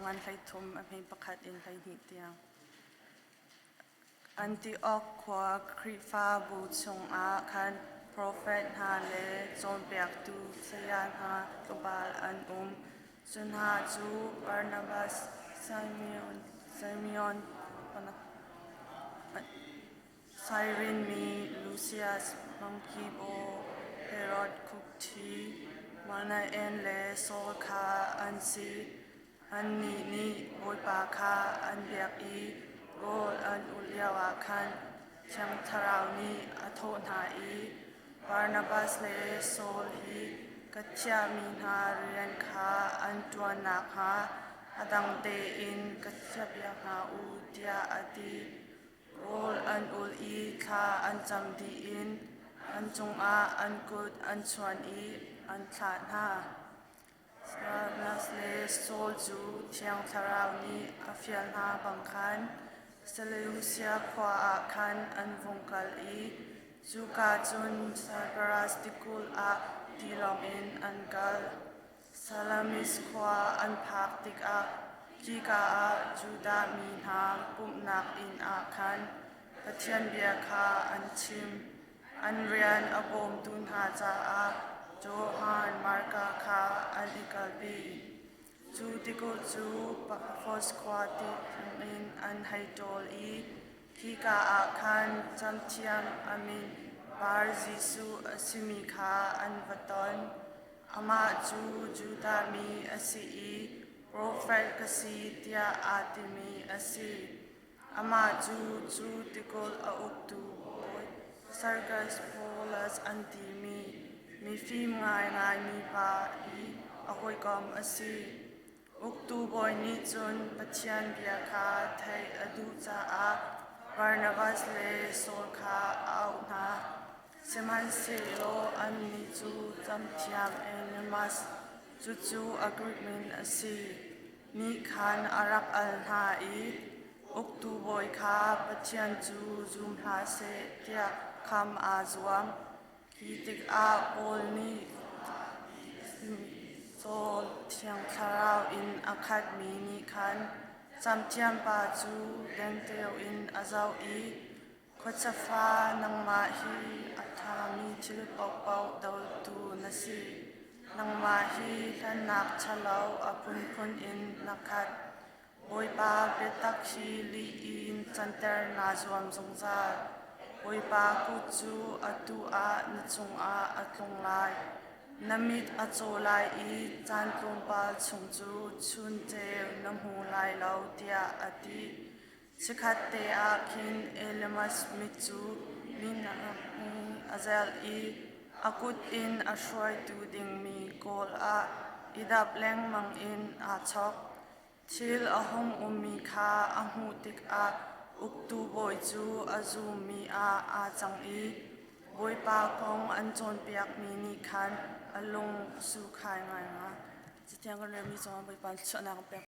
Ngan 13 a hme pakhat in 12 tiang. Antiok khua Khrihfabu chungah khan profet hna le cawnpiaktu saya hna tlawmpal an um. Cu hna cu Barnabas, Simeon, Sairin mi Lusias, Mangkibaw, Herod Khukṭhi, Manaen le Saul kha an si. Annih nih Bawipa kha an biak i rawl an ulh lioah khan Thiang Thlarau nih a thawh hna i, Barnabas le Saul hi ka thiahmi hna rian kha an ṭuan nakhnga a dang tein ka chiahpiak hna u, tiah a ti. Rawl an ul i thla an cam dih in an cungah an kut an chuan i an thlah hna. Barnabas le Saul cu Thiang Thlarau nih a fial hna bang khan Seleusia khua ah khan an vung kal i cuka cun Saipras tikulh ah tilawng in an kal. Salamis khua an phak tikah khika ah Judah mi hna pumhnak inn ah khan Pathian bia kha an chim. An rian a bawmtu hna caah Johan Marka kha an i kalpi. Cu tikulh cu Paphos khua in an hei ṭawl i khika ah khan camthiam a min Bar Jesuh a simi kha an va ton. Amah cu Judah mi a si i profet ka si tiah aa timi a si. Amah cu cu tikulh a uktu bawi Sergius Paulus an timi mifim ngaingaimi pa i a hawikom a si. Uktu bawi nih cun Pathian bia kha theih a duh caah Barnabas le Saul kha a auh hna. Sihmanhsehlaw annih cu camthiam Elymas, cucu a Grik min a si, nih khan a rak al hna i uktu bawi kha Pathian cu zum hlah seh tiah kham aa zuam. Khi tikah Paul nih Saul Thiang Thlarau in a khatmi nih khan camthiampa cu dengteo in a zoh i Khuachafa, nangmah hi a ṭhami thil paohpaoh dotu na si. Nangmah hi hlannak ṭhalo a phunphun in na khat. Bawipa biatak hi lih in canter naa zuam zungzal. Bawipa kut cu atu ah na cungah a tlung lai. Na mit a caw lai i caan tlawmpal chung cu chun ceu na hmu lai lo, tiah a ti. Chikkhatte ah khin Elimas mit cu minak nih a zelh i a kut in a hruaitu dingmi kawl ah i dap lengmang in aa chawk. Thil a hung ummi kha a hmuh tikah uktu bawi cu a zummi ah aa cang i Bawipa kong an cawnpiakmi nih khan a lung a sukhai ngaingai. Cathiang kan relmi cungah Bawipa chuahnak a pek.